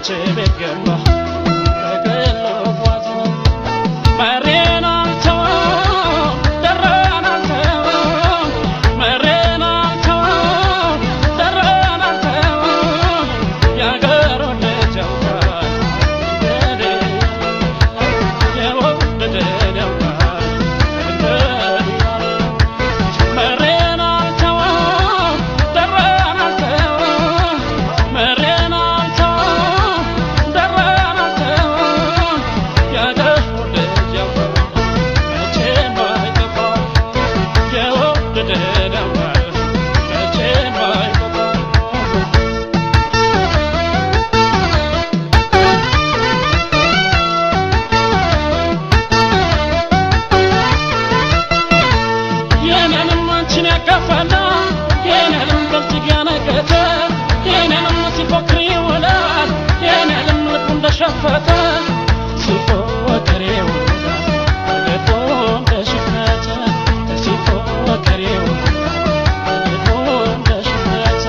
አንቺ ቤት ገባ ጠቅሎ ጓዙን። መሬን አልተወውም ደራን አልተወውም፣ መሬን አልተወውም ደራን አልተወውም። ያገሩን ልጅ ያውቃል እንደኔ፣ የወደደን ያውቃል እንደኔ። መሬን አልተወውም ደራን አልተወውም፣ መሬን አልተወውም ደራን አልተወውም። ያገሩ ልጅ ያውቃል መቼም አይጠፋም፣ የወደደን ያውቃል መቼም አይጠፋም። የኔንም አንቺን ያካፈለ፣ የኔንም በልጅግ ያነገተ፣ የኔንም ሲፎክር ይውላል፣ የኔንም ልቡ እንደሸፈተ ሲፎክር ይውላል፣ ልቡ እንደሸፈተ ሲፎክር ይውላል፣ ልቡ እንደሸፈተ።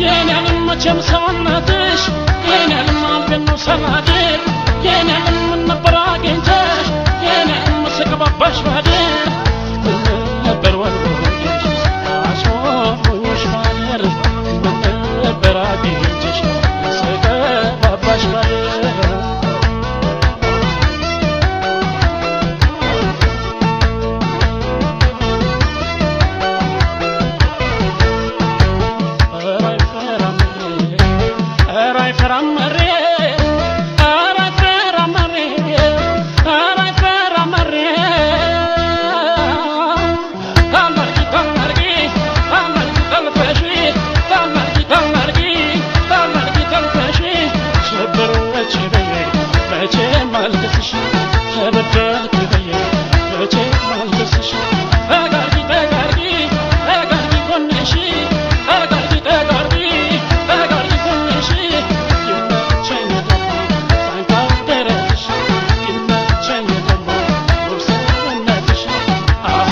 የኔንም መቼም ሰውነትሽ የኔንም አልቤኖ ሰናድር፣ የኔንም ምን ነበር አግኝተሽ የኔንም ስቅባባሽ ባድር፣ ምን ነበር ወልወልሽ አስሞኞሽ ባድር፣ ምን ነበር አግኝተሽ ስቅባባሽ ባድር። ኧረ አይፈራም ኧረ አይፈራም መሬ፣ ኧረ አይፈራም መሬ፣ ኧረ አይፈራም መሬ። ታልመርጊ ታልመርጊ ታልመርጊ ተልፈሺ፣ ታልመርጊ ታልመርጊ ታልመርጊ ተልፈሺ፣ ሰበረች ብዬ መቼም አልክስሽ፣ ተበደልክ ብዬ መቼም አልክስሽ። ተጋርጊ ተጋርጊ ተጋርጊ ጎንሽ፣ ተጋርጊ ተጋርጊ ተጋርጊ ጎንሽ፣ ይመቸኝ ደግሞ ሳንካው ደረትሽ፣ ይመቸኝ ደግሞ ውብ ሰውነትሽ። አሃ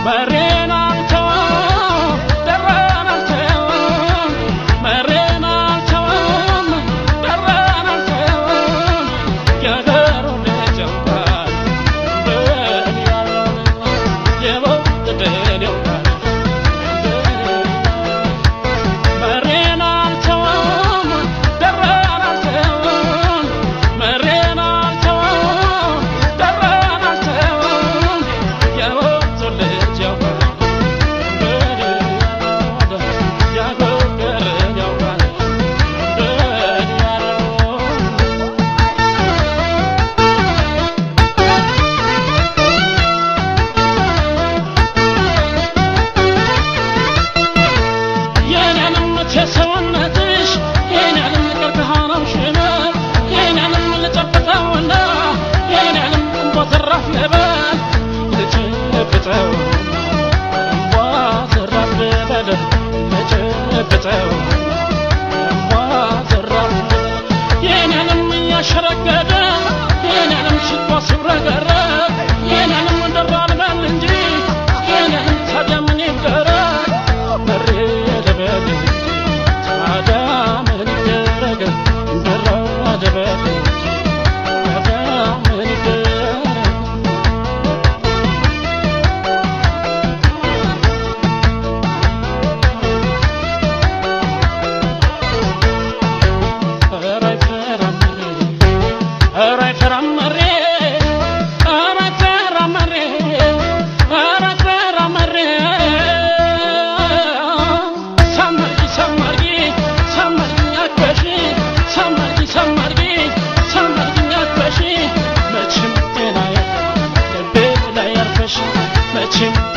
መሬን አልተወውም ደራን አልተወውም፣ መሬን አልተወውም ደራን አልተወውም። ያገሩ ልጅ ያውቃል እንደኔ ያለውን፣ የወደደን ያውቃል እንደኔ። መሬን አልተወውም ደራን አልተወውም፣ መሬን አልተወውም ደራን አልተወውም። የወንዙ ልጅ ያውቃል መቼም